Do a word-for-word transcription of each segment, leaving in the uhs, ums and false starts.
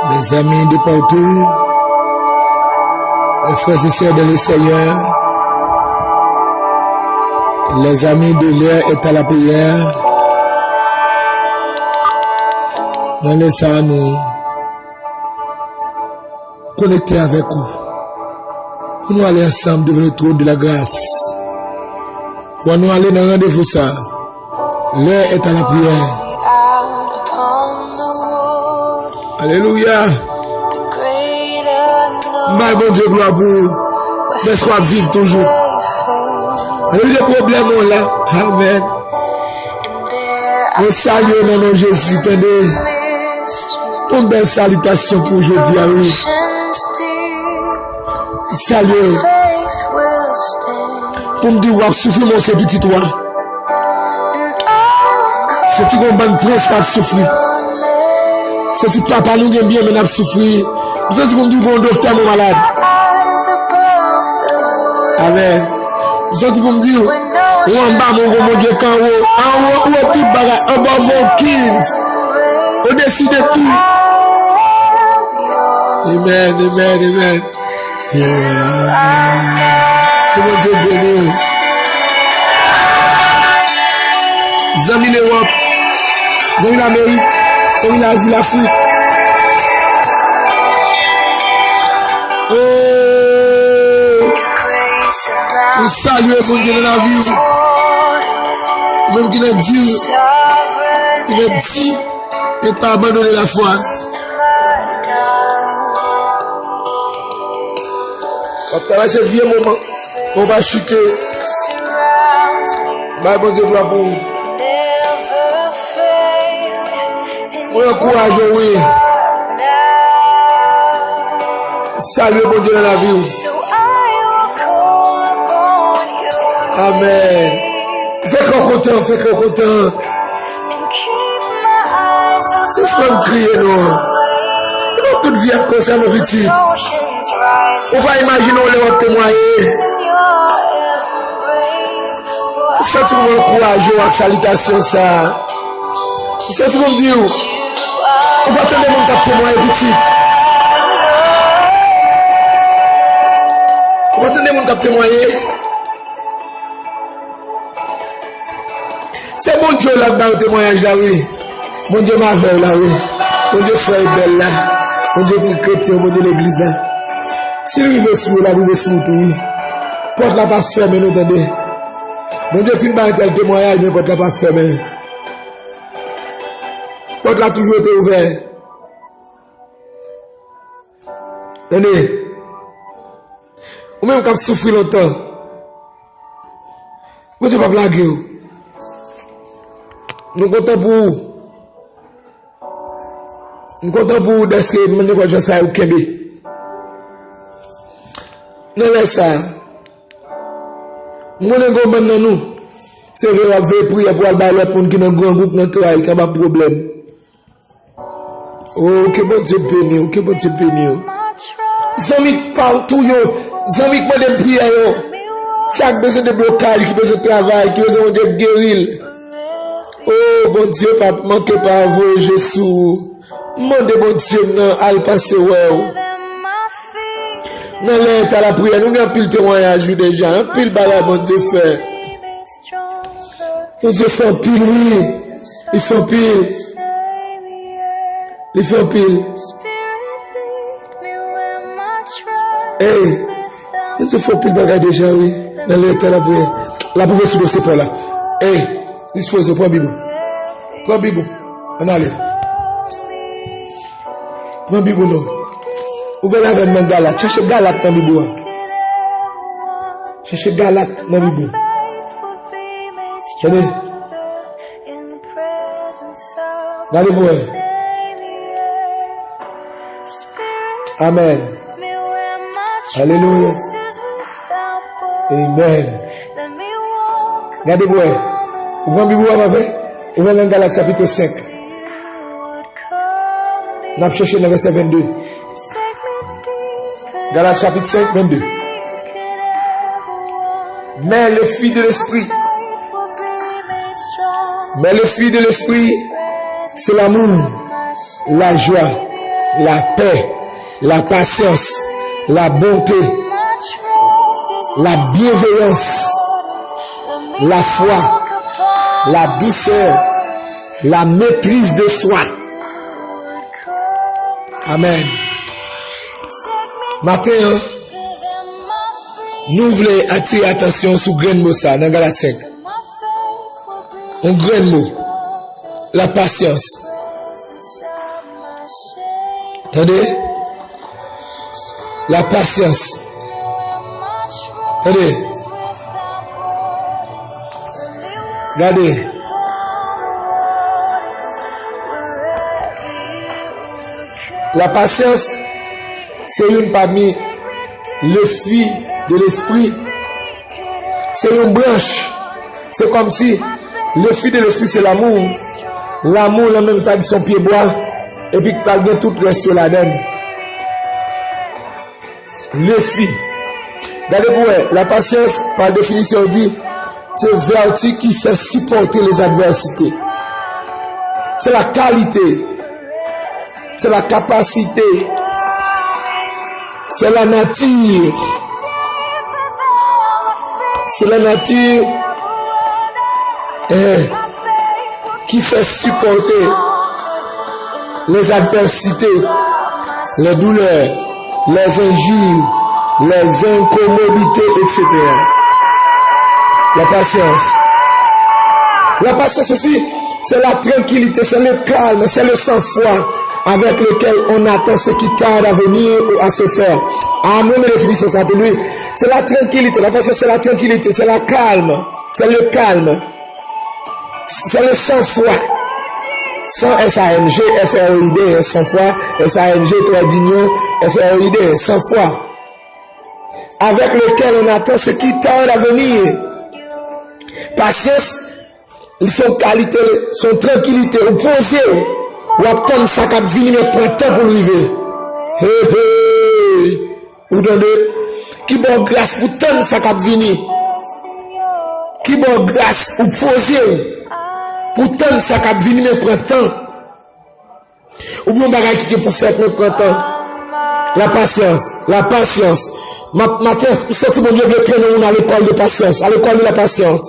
Les amis de partout, les frères et sœurs dans le Seigneur, les amis de l'heure et à la prière, nan lè sa a nou konekte avèk ou pou nou ale ansanm devan le trône de la grâce. Pou nou ale nan randevou sa a. L'heure est à la prière. Alelouya. M bay Bondye glwa pou ou. Dèske w ap viv toujou. Alelouya, pwoblèm ou la. Amèn. Mwen salye w nan non Jezi, tande. Yon bèl salitasyon pou jodi a, wi. Salye w. Pou m di w ap soufri, men w se pitit wa. Se ti konbann prens k ap soufri. Se ti papa nou gen byen, men n ap soufri. M santi pou m di w gon doktè mwen malad. Amèn. M santi pou m di w, ou anba mwen, gon Bondye k anwo. Anwo, anwo tout bagay. Above all kings. Au-dessus de tout. Amen, amen, amen. Yeah. Ke Bondye beni w. Zanmi Lewòp, zanmi Lamerik, zanmi Lazi, Lafrik. Oh, nou salye Bondye nan lavi w. Ou menm ki nan di, ki nan di, men pa abandone lafwa. W ap travèse vye moman. Ou pa chite. Bay Bondye glwa pou ou. Mwen ankouraje w, wi. Salye Bondye nan lavi w. Amèn. Fè kè w kontan, fè kè w kontan. Sispann kriye non. Ou tout vi ap konsa, mon pitit. Ou pa imajine w lè w ap temwaye. M santi pou m ankouraje w ak salitasyon sa a. M santi pou m di w, ou pa tande moun k ap temwaye, pitit. Ou pa tande moun k ap temwaye. Se Bondye w la k ba yo temwayaj la, wi. Bondye m avè w la, wi. Bondye frè Ebèl la. Bondye kretyen, Bondye legliz la. Si l rive sou ou, l ap rive sou ou tou, wi. Pòt la pa fèmen, nou tande. Bondye fin ba entèl temwayaj, men pòt la pa fèmen. Pòt la toujou rete ouvè. Tande. Ou menm k ap soufri lontan, Bondye p ap lage w. Nou kontan pou ou. M kontan pou ou dèske nenpòt jan sa yo kenbe. Nan lè sa a, m konnen gen yon bann nan nou, se vre w ap veye priyè pou al bay lòt moun ki nan grangou, k nan tray, k anba pwoblèm. Oh, ke Bondye beni w, ke Bondye beni w. Zanmi k pa w tou yo, zanmi k mande m priyè yo. Sa k bezwen deblokaj, ki bezwen travay, ki bezwen Bondye geri l. Oh, Bondye p ap manke pa voye je sou ou. Mande Bondye m nan al pase wè w. Nan lè ta lapriyè, nou gen anpil temwayaj, wi, deja. Anpil bagay Bondye fè. Bondye fè anpil, wi. Li fè anpil. Li fè anpil. Ey, Bondye fè anpil bagay deja, wi. Nan lè ta lapriyè. L ap rive sou dosye pa w la. Ey, dispoze, pran Bib ou. Pran Bib ou. Ann ale. Pran Bib ou non. Ouvè l avè m nan Galat. Chèche Galat nan Bib ou an. Chèche Galat nan Bib ou. Tande. Gade pou wè. Amèn. Alelouya. Amèn. Gade pou wè. Ou pran Bib ou a, pa vre? Ouvè nan Galat chapit senk. N ap chèche nan vèsè vennde. Galat chapit senk, vennde. Mais le fruit de l'esprit. Mais le fruit de l'esprit, c'est l'amour, la joie, la paix, la patience, la bonté, la bienveillance, la foi, la douceur, la maîtrise de soi. Amen. Maten an, nou vle atire atansyon sou grenn mo sa nan Galat senk. Yon grenn mo. La pasyans. Tande? La pasyans. Tande? Gade. La pasyans, se youn pami le fwi de lespri. Se yon branch. Se kòmsi le fwi de lespri se lanmou. Lanmou lan menm ta di se yon pyebwa, epi k pral gen tout rès yo ladan l. Le fwi. Gade pou wè, la pasyans, pa definisyon, di, se vèti ki fè sipòte les adversités. Se la kalite, se la kapasite, se la nature, se la nature, eh, ki fè sipòte les adversités, les douleurs, les injures, les incommodités, et cetera. La patience. La patience aussi, c'est la tranquillité, c'est le calme, c'est le sang-froid avec lequel on attend ce qui tarde à venir ou à se faire. Ah, mwen renmen definisyon sa tou, wi. C'est la tranquillité. La patience, c'est la tranquillité, c'est la calme, c'est le calme. C'est le sang-froid. Sang, S A N G, F R O I D, sang-froid, S A N G, trait d'union, F R O I D, sang-froid. Avec lequel on attend ce qui tarde à venir. Pasyans, li se yon kalite, se yon trankilite, ou poze w, w ap tann sa k ap vini, men pran tan pou l rive. Hey, hey. Ou tande? Ki ba w gras pou tann sa k ap vini. Ki ba w gras ou poze w pou tann sa k ap vini, men pran tan. Oubyen yon bagay ki gen pou fèt, men pran tan. La pasyans, la pasyans. Ma-, maten, m santi Bondye vle trennen moun a lekòl de pasyans, à l'école de la patience.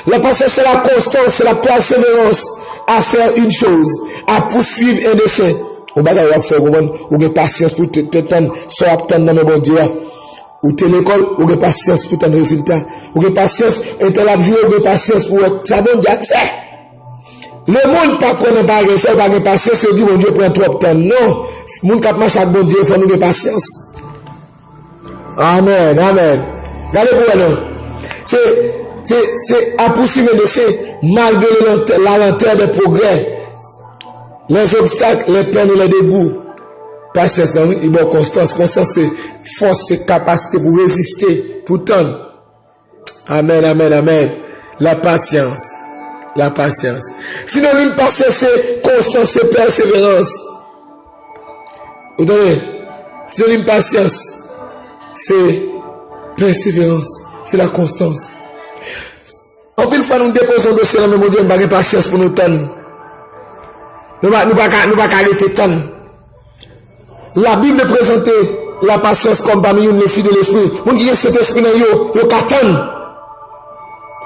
La patience, c'est la constance, c'est la persévérance à faire une chose, à poursuivre un dessein. Yon bagay w ap fè, ou konprann, ou gen pasyans pou te, te tann sa w ap tann nan men Bondye a. Ou te lekòl, ou gen pasyans pou tann rezilta. Ou gen pasyans, entèl ap joure, ou gen pasyans pou wè sa Bondye ap fè. Lemonn pa kwè nan bagay sa, yo pa gen pasyans, yo di Bondye pran twòp tan. Non, moun k ap mache ak Bondye, fò nou gen pasyans. Amèn, amèn. Gade pou wè non. Se, se, se apousive de se, malgre le lent-, la lenteur des progrès, les obstacles, les peines et les dégoûts. Pasyans lan, wi, li ba w konstans. Konstans se fòs, se kapasite pou reziste, pou tann. Amèn, amèn, amèn. La pasyans. La pasyans. Sinonim pasyans se konstans, se pèseverans. Ou tande? Sinonim pasyans se pèseverans, se la konstans. Anpil fwa nou depoze yon dosye nan men Bondye, nou pa gen pasyans pou nou tann. Nou pa, nou pa ka, nou pa ka rete tann. Labib prezante la pasyans kòm pami youn le fwi de lespri. Moun ki gen Sentespri nan yo, yo ka tann.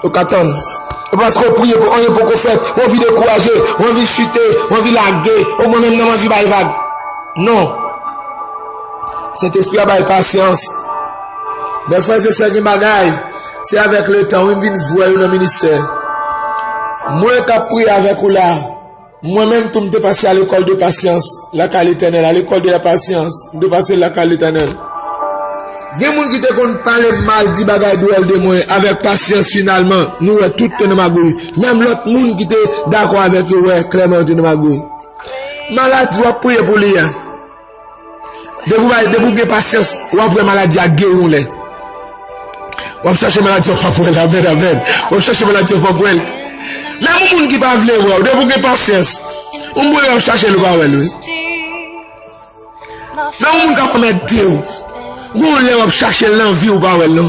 Yo ka tann. E paske w priye pou anyen poko fèt, w anvi dekouraje, w anvi chite, w anvi lage, omwen menm nan w anvi bay vag. Non. Sentespri a bay pasyans. Men frè e sè, gen bagay, se avèk letan wi m vin vwè yo nan ministè. Mwen k ap priye avèk ou la, mwen menm tou, m te pase a lekòl de pasyans lakay Letènèl, a lekòl de la pasyans, m te pase l lakay Letènèl. Gen moun ki te konn pale m mal, di bagay dwòl de mwen, avèk pasyans, finalman, nou wè tout te nan magouy. Menm lòt moun ki te dakò avèk yo wè klèman yo te nan magouy. Maladi w ap priye pou li a, depi w bay, depi w gen pasyans, w ap wè maladi a geri yon lè. W ap chache maladi a, w p ap wè l. Amèn, amèn. W ap chache maladi a, w p ap wè l. Menm yon moun ki pa vle wè w, depi w gen pasyans, yon boulè w ap chache l, ou pa wè l, wi. Menm yon moun k ap anmède w, gon lè w ap chache l nan vi, ou pa wè l, non.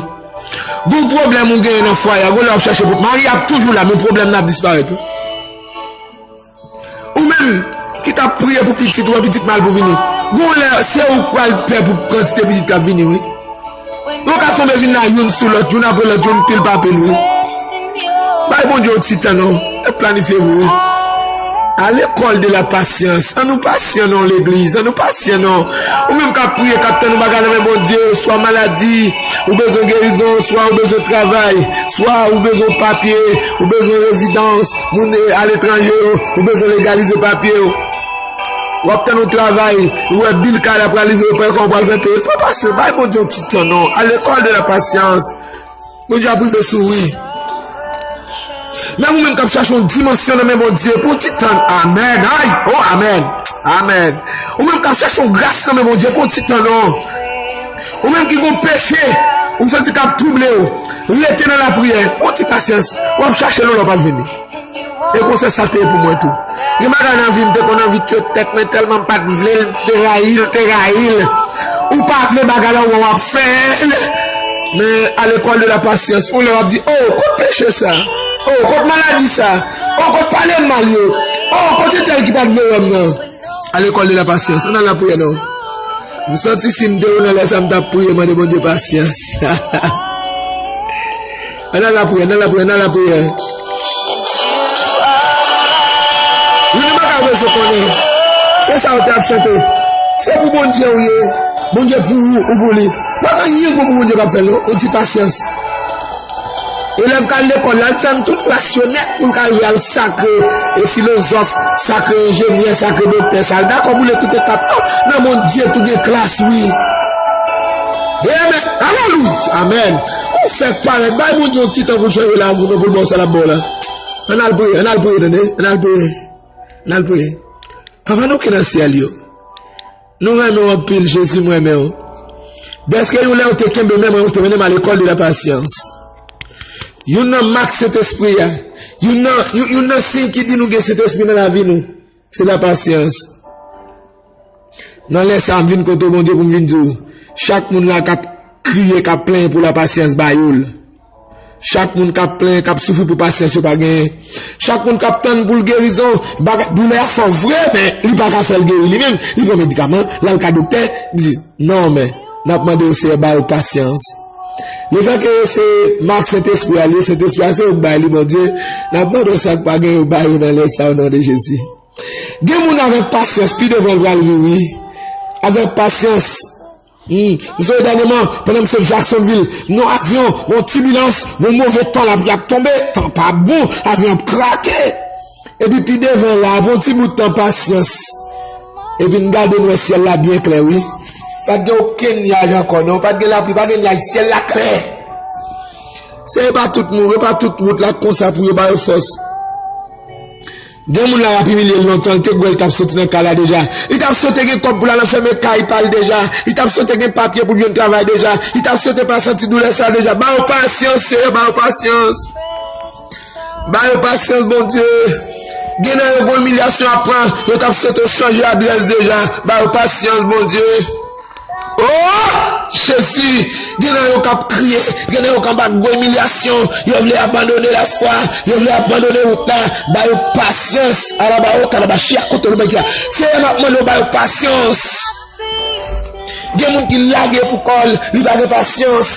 Gon pwoblèm ou genyen nan fwaye a, gon lè w ap chache pou, mari a ap toujou la, men pwoblèm nan ap disparèt, wi. Ou menm ki t ap priye pou pitit ou, pitit mal pou vini. Gon lè, se ou k pral pè pou kantite pitit k ap vini, wi. Yo ka tonbe vin la youn sou lòt, youn apre lòt, youn pil pa pil, wi. Bay Bondye yon ti tan non. Mwen planifye pou ou. À l'école de la patience. An nou pasyan non, legliz. An nou pasyan non. Ou menm k ap priye, k ap tann yon bagay nan men Bondye, swa maladi, ou bezwen gerizon, swa ou bezwen travay, swa ou bezwen papye, ou bezwen rezidans, moun aletranje yo, ou bezwen legalize papye w. W ap tann yon travay, ou wè bil kay la pral rive, ou pa konn kòman w pral fè peye. Pran pasyans, bay Bondye yon ti tan non. À l'école de la patience. Bondye ap rive sou ou, wi. Men ou menm k ap chache yon dimansyon nan men Bondye, pran ti tan. Amèn. Ay, oh, amèn. Amèn. Ou menm k ap chache yon gras nan men Bondye, pran ti tan non. Ou menm ki gon peche, ou santi k ap twouble w, rete nan lapriyè, pran ti pasyans. W ap chache l yon lè w pral jwenn li. E konsa sa te ye pou mwen tou. Gen bagay nan vi m te konn anvi tye tèt mwen tèlman m pa t vle l, m te rayi l, te rayi l. Ou pa vle bagay la, ou wè w ap fè l. Men à l'école de la patience, yon lè w ap di, oh, kot peche sa? Oh, kot maladi sa? Oh, kot pale m mal yo? Oh, kot entèl ki pa t vle wè m nan? À l'école de la patience. Ann al nan priyè non. M santi si m te ou nan lè sa m t ap priye mande Bondye pasyans. Ann al nan priyè, ann al nan priyè, ann al nan priyè. Youn nan bagay ou bezwen konnen. Se sa ou te ap chante. Se pou Bondye ou ye. Bondye pou ou, ou pou li. Pa gen anyen bon pou Bondye k ap fè l non. Ou di pasyans. Elèv k al lekòl la, l tann tout klas yo nèt pou l ka rive al sakre e filozòf, sakre enjenyè, sakre doktè. Sa l dakò boule tout etap. Oh, nan mond Dye tou gen klas, wi. Amen. Alelouya. Amen. Ou fèk parèt. Bay Bondye yon ti tan pou l chanje lavi w, non, pou l ba w sa l ap ba w la. Ann al priye, ann al priye, tande. Ann al priye. Ann al priye. Papa nou ki nan syèl yo. Nou renmen w anpil, Jezi, m renmen w. Dèske yon lè ou te kenbe men mwen, ou te mennen m a lekòl de la pasyans. Youn nan mak Sentespri a, youn nan, youn, youn nan siy ki di nou gen Sentespri nan lavi nou, se la pasyans. Nan lè sa a, m vin kote w, Bondye, pou m vin di w, chak moun la k ap kriye, k ap plenyen pou la pasyans, ba yo l. Chak moun k ap plenyen, k ap soufri pou pasyans yo pa genyen. Chak moun k ap tann pou l gerizon, bagay, doulè a fò vre, men li pa ka fè l geri li menm. Li pran medikaman, l al ka doktè, li di, non, men, n ap mande w, Seyè, ba yo pasyans. Lefètke se mak Sentespri a, li, Sentespri a, se ou k bay li, Bondye, n ap mande w sa k pa genyen, ou ba yo nan lè sa a, o non de Jezi. Gen moun avèk pasyans, pi devan l pral ri, wi. Avèk pasyans. Hmm. M sonje dènyèman, pandan m sot Jacksonville, nan avyon, yon tibilans, yon move tan, lapli ap tonbe, tan pa bon, avyon ap krake. Epi pi devan la, apre yon ti bout tan pasyans. Epi n gade n wè syèl la byen klè, wi. Pa t gen okenn nyaj ankò, non. Pa t gen lapli, pa t gen nyaj, syèl la klè. Se pa tout moun, e pa tout wout la konsa pou yo ba yo fòs. Gen moun la y ap imilye l lontan, l te kwè l t ap soti nan kay la deja. Li t ap swete gen kòb pou l al anfèmen kay pa l deja. Li t ap swete gen papye pou l jwenn travay deja. Li t ap swete pa santi doulè sa deja. Ba yo pasyans, Seyè, ba yo pasyans. Ba yo pasyans, Bondye. Gen nan yo gon imilyasyon ap pran, yo t ap swete w chanje adrès deja. Ba yo pasyans, Bondye. Oh! Jezi, gen nan yo k ap kriye, gen nan yo k ap ak gwo imilyasyon, yo vle abandone lafwa, yo vle abandone wout la, ba yo pasyans, alaba o talaba, chi a kote nou mèt la. Seyè, m ap mande w ba yo pasyans. Gen moun ki lage pou kò l, li pa gen pasyans.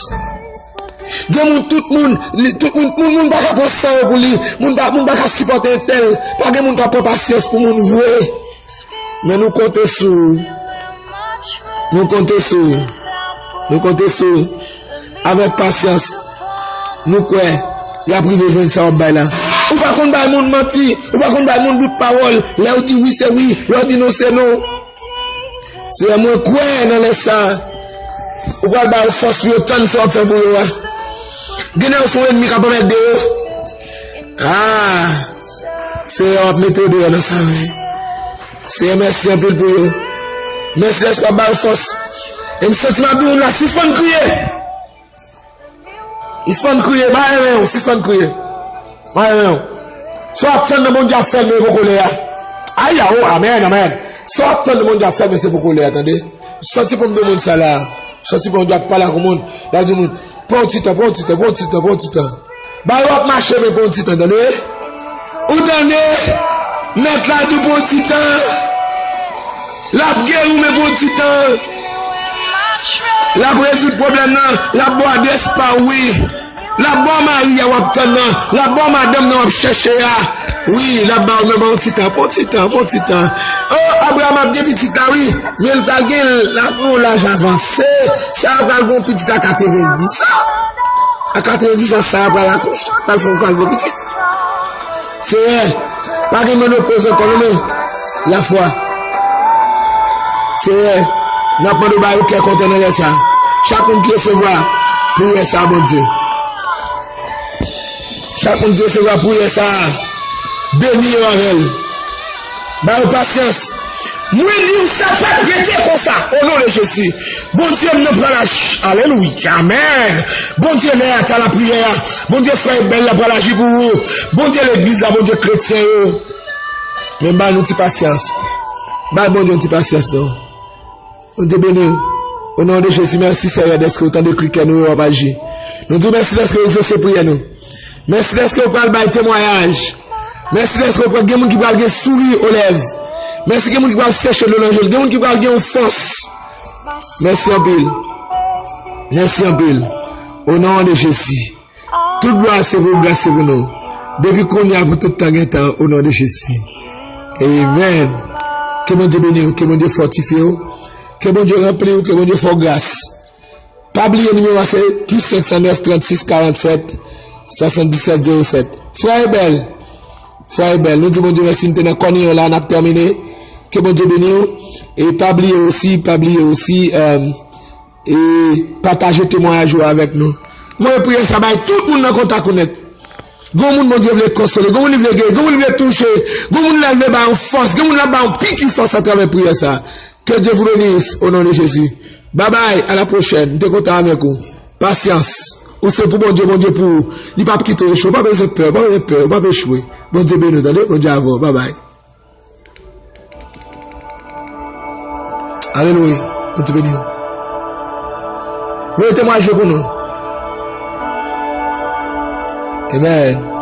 Gen moun, tout moun, li, tout moun, moun, moun pa ka pran san yo pou li, moun pa, moun pa ka sipòte entèl, pa gen moun k ap pran pasyans pou moun vre. Men nou konte sou ou. Nou konte sou ou. Nou konte sou ou. Avèk pasyans, nou kwè y ap rive jwenn sa w ap bay la. Ou pa konn bay moun manti, ou pa konn bay moun bout pawòl. Lè w di wi, se wi, lè w di non, se non. Seyè, mwen kwè nan lè sa a, ou pral ba yo fòs pou yo tann sa w ap fè pou yo a. Gen nan yo se yon ènmi k ap anmède yo. Ah! Seyè, w ap mete yo deyò nan sa, wi. Seyè, mèsi anpil pou yo. Mèsi dèske w ap ba yo fòs. E m santi m ap di moun la, sispann kriye. Sispann kriye, ba yo men w, sispann kriye. Ba yo men w. Sa w ap tann nan Bondye ap fè l, men e poko lè a. Aya, o, amèn, amèn. Sa w ap tann nan Bondye ap fè l, men se poko lè a, tande. M santi pou m di moun sa la. M santi pou Bondye ap pale ak yon moun. L ap di moun, pran yon ti tan, pran yon ti tan, pran yon ti tan, pran yon ti tan. Ba yo ap mache, men pran yon ti tan, tande. Ou tande? Mèt la di w pran yon ti tan. L ap geri w, men pou yon ti tan. L ap rezoud pwoblèm nan. L ap ba w adrès pa w, wi. L ap ba w mari a w ap tann nan. L ap ba w madanm nan w ap chèche a. Wi, l ap ba w, men pou yon ti tan, pou yon ti tan, pou yon ti tan. O, Abraram ap gen pitit la, wi. Men l pral gen l ap nan yon laj avanse. Sara pral gen yon pitit a katrevendis an. A katrevendis an, Sara pral akouche, pral fè yon, pral gen pitit. Seyè, pa gen menopoz ankò non, men lafwa. Seyè, n ap mande w ba yo kè kontan nan lè sa. Chak moun ki resevwa priyè sa, Bondye. Chak moun ki resevwa priyè sa, beni yo avè l. Ba yo pasyans. Mwen di w sa p ap rete konsa, o non de Jezi. Bondye m nan pral aji. Alelouya. Amèn. Bondye lè a, tan lapriyè a. Bondye frè Ebèl la pral aji pou ou. Bondye legliz la, Bondye kretyen yo. Men ba nou ti pasyans. Bay Bondye yon ti pasyans non. Bondye beni w. O non de Jezi, mèsi Seyè dèske ou tande kri kè nou e w ap aji. Nou di w mèsi dèske ou egzose priyè nou. Mèsi dèske ou pral bay temwayaj. Mèsi dèske ou pral gen moun ki pral gen souri o lèv. Mèsi gen moun ki pral seche dlo nan je l. Gen moun ki pral gen yon fòs. Mèsi anpil. Mèsi anpil. O non de Jezi. Tout glwa se pou ou, gras se pou nou. Depi kounye a pou tout tan gen tan, o non de Jezi. Amèn. Ke Bondye beni w, ke Bondye fòtifye w, ke Bondye ranpli w, ke Bondye fè w gras. Pa bliye nimewo a se plis senk san nèf, trannsis, karannsèt, swasanndisèt, zewo sèt. Frè Ebèl, frè Ebèl, nou di Bondye mèsi, m te nan kòniyon la, n ap tèmine. Ke Bondye beni w. E pa bliye osi, pa bliye osi, e, e pataje temwayaj ou avèk nou. Voye priyè sa bay tout moun nan kontak ou nèt. Gon moun Bondye vle konsole, gon moun li vle geri, gon moun li vle touche, gon moun la vle ba yon fòs, gon moun la ba yon piki fòs atravè priyè sa. Que Dieu vous bénisse au nom de Jésus. Bye bye, à la prochaine. M te kontan avèk ou. Pasyans. Ou se pou Bondye, Bondye pou ou. Li p ap kite w echwe. Ou pa bezwen pè, ou pa bezwen pè, ou p ap echwe. Bondye beni w, tande? Bondye avè w. Bye bye. Alelouya. Bondye beni w. Voye temwayaj yo pou nou. Amen.